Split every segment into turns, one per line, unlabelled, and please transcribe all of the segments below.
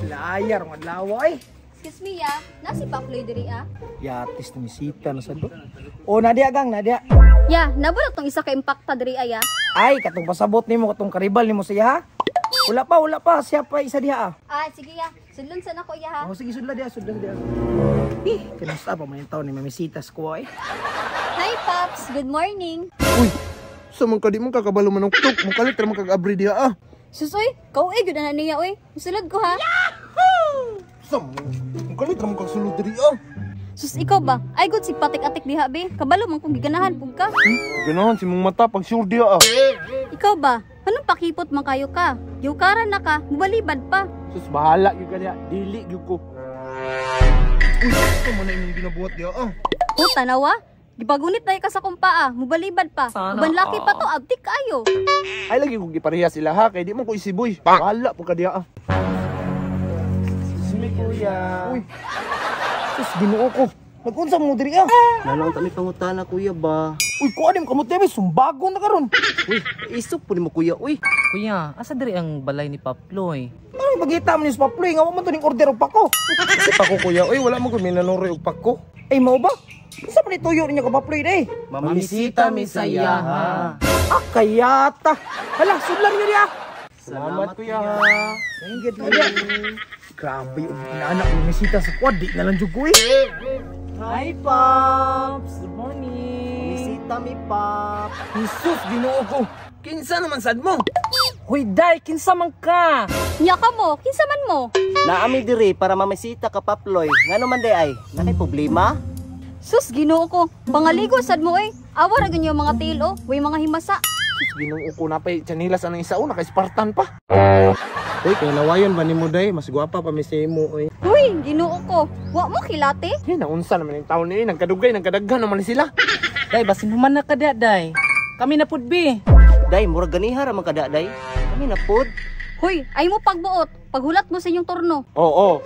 Layar ang adlaw ay.
Excuse me ya, nasi Paploy diri ah.
Yatis na misita na sad. O Nadia gang, Nadia.
Ya, nabulot tong isa ka impacta diri ay ah.
Ay, katong pasabot nimo katong karibal nimo siya ha. Wala pa, wala pa, siya pa isa diha ah.
Ah, sige ya. Sudlon sa nako ya ha.
Oh, sige, sudla diha, sudla diha. Eh, kamusta pa man yung taon ni mamisitas ko ay.
Hi Paps, good morning.
Uy, sa man ka di mo kakabalo manuktok, mukalit ra man kag abri diha ah.
Susoy, kau eh gyud na niya oy. Musulod ko ha.
Sa mo, mukalit ra man kag sulod diri ah.
Sus, ikaw ba? Ay good si patik-atik diha be. Kabalo man kung giganahan pug ka.
Ganahan si mong mata pag sure diha ah.
Ikaw ba? Anong pakipot man kayo ka? Yukaran na ka, mubalibad pa.
Sus, bahala gyud ka diha, dili gyud ko. Uy, sa man na imong ginabuhat diha ah.
O tanawa, gipagunit na ka sa kumpaa, mubalibad pa. Uban laki pa to, abtik kayo.
Ay lagi kong gipareha sila ha, kay di man ko isiboy. Bahala po ka diha ah.
Excuse me, kuya. Uy. Sus, Ginoo ko. Nag-unsa mo diri ah.
Lalo ang tami pangutana kuya ba?
Uy, kuha ni mo kamot diha, sumbago na karon.
Uy, isok po ni mo kuya, uy.
Kuya, asa diri ang balay ni Paploy?
Ano bagita mo ni sa Paploy nga wa man to ning order og pako.
Kasi pa ko kuya, uy, wala mo ko minanuroy og pako.
Ay mao ba? Unsa man ituyo ninyo ka Paploy day?
Mamisita mi sa iya ha.
Ah, kayata. Hala, sudlan niyo diha.
Salamat kuya ha.
Inggit na diha. Grabe yung inaanak mo misita sa kwad, di na lang jud ko eh.
Hi, Pops! Good morning!
Mamisita mi pap.
Jesus, Ginoo ko. Kinsa naman sad mo?
Hoy, Day! Kinsa man ka?
Nya ka mo, kinsa man mo?
Naami diri para mamisita ka Paploy. Ngano man day ay? Nakay problema?
Sus, Ginoo ko. Pangaligo sad mo eh. Awa ra ganyo mga tail oh, way mga himasa.
Sus, Ginoo ko napay chanilas anang isa una kay Spartan pa.
Uy, kay nawayon ba nimo day? Mas gwapa pa mi sa imo oy.
Uy, Ginoo ko. Wa mo kilate?
Eh, naunsa naman yung taon ni, nagkadugay, nagkadaghan naman ni sila.
Day, basin human na ka diha, Day. Kami na pud bi.
Day, murag ganiha ra man kada day. Kami na pod.
Hoy, ay mo pagbuot. Paghulat mo sa inyong turno.
Oo,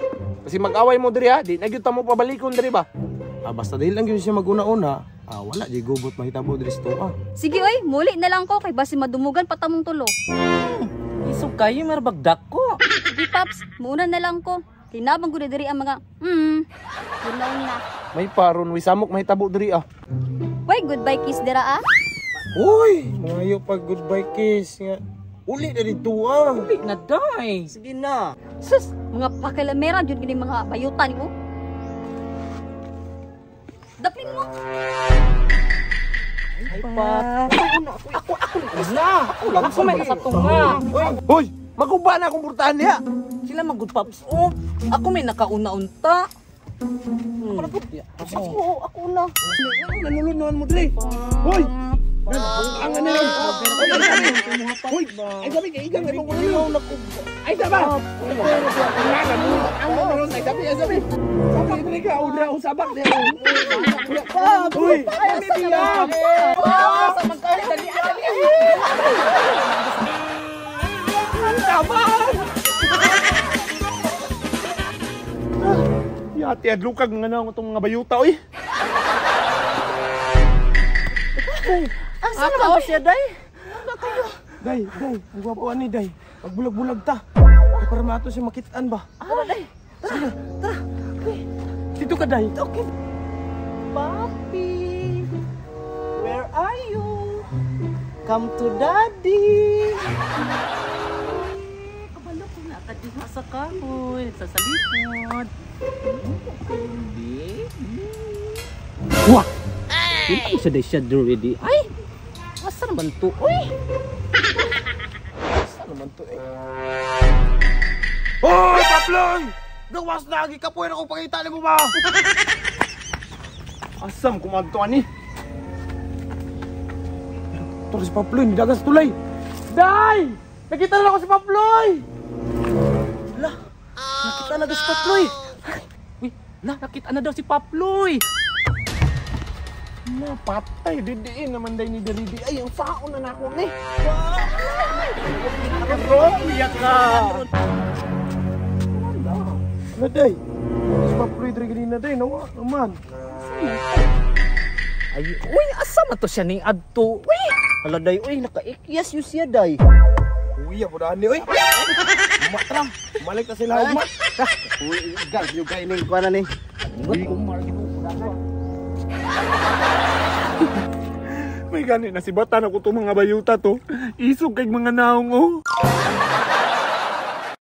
kasi mag-away mo diri ha, di na gyud ta mo pabalikon diri ba?
Ah, basta dili lang gyud siya maguna-una. Ah, wala di gubot mahitabo diri sa tuwa.
Sige oy, muli na lang ko kay basi madumugan pa tamong tulo.
Isog kayo, marbagdak ko.
Sige Paps, muuna na lang ko. Tinabang ko na diri ang mga Gunaw na.
May paron wi samok mahitabo diri ah.
Way, goodbye kiss dira ah.
Uy, maayo pag goodbye kiss nga. Uli na dito ah.
Uli na, Day.
Sige na.
Sus, mga pakilamera jud gini mga bayutan mo. Daplin mo.
Hi, Pop. Ako, ako, na. Ako lang. Ako may nakatunga.
Hoy, maguba na akong burtahan niya.
Sila magud Pops. Oh, ako may nakauna-unta. Ako na pud.
Oo, ako na.
Nanulunuan mo diri. Hoy! Ang ano yun? Hoy, ay sabi kay igang imong ulo. Ay sabi. Ang ano ay sabi, ay sabi. Sabak diri ka, udra o sabak diha. Hoy, ay biya.
Sa man kayo, dali, dali.
Yati adlukag nga na itong mga bayuta oy.
Asa naman ba siya day?
Day, day, ang gwapo ani day. Magbulag-bulag ta. Kay para mato siya makitaan ba.
Tara day.
Sige, tara. Dito ka day.
Okay. Papi, where are you? Come to daddy.
Kabalo ko na kadiha sa kahoy, nagsasalipod. Hindi. Wah! Hindi siya day siya ready. Ay! Asa naman to? Uy!
Saan naman to eh? Hoy, Paploy! Gawas na gikapoy na kong pakita nimo ba?
Asam kumadto ani.
Toro si Paploy, nidagan sa tulay. Day! Nakita na ako si Paploy!
Nakita na daw si Paploy.
Uy, la, nakita na daw si Paploy.
Napatay didiin naman day ni Daridi. Ay, ang saon na nako ni. Ro, ka.
Ano day? Si Paploy diri ganina day, nawa naman.
Ay, uy, asa man to siya ning adto? Uy!
Hala day, uy, nakaikyas yun siya day.
Uy, ako dani oy.
Ugma tra. Balik ta sila ugma.
Uy, gag yung kay ning kuan na ni.
May gani na si Bata na ko itong mga bayuta to. Isog kay mga naong oh.